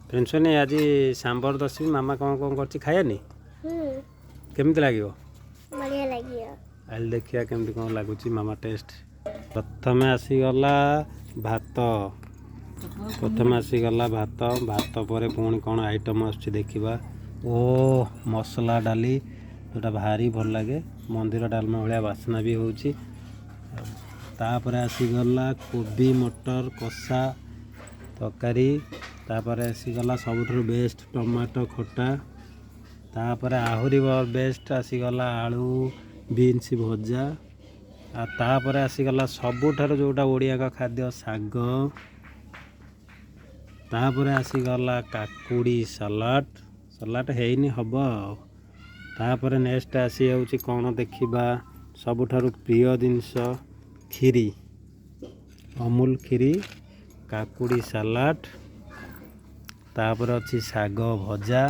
Tension. ଆଜି ସାମ୍ବର ଦଶମୀ, ମାମା କ'ଣ କ'ଣ କରିଛି ଖାଇବାନି? କେମିତି ଲାଗିବ? ବଢ଼ିଆ ଲାଗିବ। ଆଜି ଦେଖିବା କେମିତି କ'ଣ ଲାଗୁଛି ମାମା ଟେଷ୍ଟ। ପ୍ରଥମେ ଆସିଗଲା ଭାତ। ପ୍ରଥମେ ଆସିଗଲା ଭାତ। ଭାତ ପରେ ପୁଣି କ'ଣ ଆଇଟମ୍ ଆସୁଛି ଦେଖିବା। ଓ, ମସଲା ଡାଲି, ଯେଉଁଟା ଭାରି ଭଲ ଲାଗେ। ମନ୍ଦିର ଡାଲମା ଭଳିଆ ବାସ୍ନା ବି ହେଉଛି। ତାପରେ ଆସିଗଲା କୋବି ମଟର କଷା ତରକାରୀ। ତାପରେ ଆସିଗଲା ସବୁଠାରୁ ବେଷ୍ଟ ଟମାଟୋ ଖଟା। ତାପରେ ଆହୁରି ବେଷ୍ଟ ଆସିଗଲା ଆଳୁ ବିନ୍ସ ଭଜା। ଆଉ ତାପରେ ଆସିଗଲା ସବୁଠାରୁ ଯେଉଁଟା ଓଡ଼ିଆଙ୍କ ଖାଦ୍ୟ, ଶାଗ। ତାପରେ ଆସିଗଲା କାକୁଡ଼ି ସାଲାଡ଼। ସାଲାଡ଼ ହେଇନି, ହେବ ଆଉ। ତାପରେ ନେକ୍ସଟ ଆସିଯାଉଛି କ'ଣ ଦେଖିବା। ସବୁଠାରୁ ପ୍ରିୟ ଜିନିଷ କ୍ଷୀରି, ଅମୁଲ କ୍ଷୀରି, କାକୁଡ଼ି ସାଲାଡ଼। ତାପରେ ଅଛି ଶାଗ ଭଜା,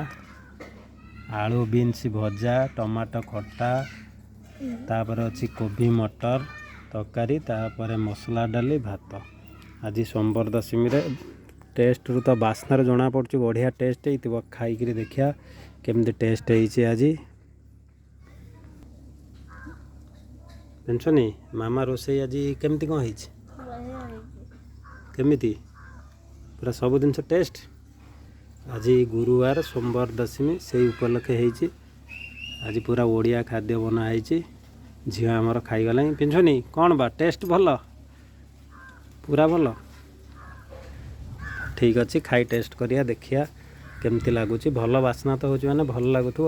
ଆଳୁ ବିନ୍ସ ଭଜା, ଟମାଟୋ ଖଟା। ତାପରେ ଅଛି କୋବି ମଟର ତରକାରୀ। ତାପରେ ମସଲା ଡାଲି, ଭାତ। ଆଜି ସୋମବାର ଦଶମୀରେ ଟେଷ୍ଟରୁ ତ ବାସ୍ନାରୁ ଜଣାପଡ଼ୁଛି ବଢ଼ିଆ ଟେଷ୍ଟ ହେଇଥିବ। ଖାଇକିରି ଦେଖିବା କେମିତି ଟେଷ୍ଟ ହେଇଛି ଆଜି। ଜାଣିଛନି ମାମା ରୋଷେଇ ଆଜି କେମିତି କ'ଣ ହେଇଛି? ବଢ଼ିଆ ହେଇଛି। କେମିତି ପୁରା ସବୁ ଜିନିଷ ଟେଷ୍ଟ। ଆଜି ଗୁରୁବାର, ସୋମବାର ଦଶମୀ, ସେଇ ଉପଲକ୍ଷେ ହେଇଛି। ଆଜି ପୁରା ଓଡ଼ିଆ ଖାଦ୍ୟ ବନା ହେଇଛି। ଝିଅ ଆମର ଖାଇଗଲାଣି। ପିନ୍ଧୁନି କ'ଣ ବା ଟେଷ୍ଟ ଭଲ? ପୁରା ଭଲ। ଠିକ୍ ଅଛି, ଖାଇ ଟେଷ୍ଟ କରିବା, ଦେଖିବା କେମିତି ଲାଗୁଛି। ଭଲ ବାସ୍ନା ତ ହେଉଛି, ମାନେ ଭଲ ଲାଗୁଥିବ।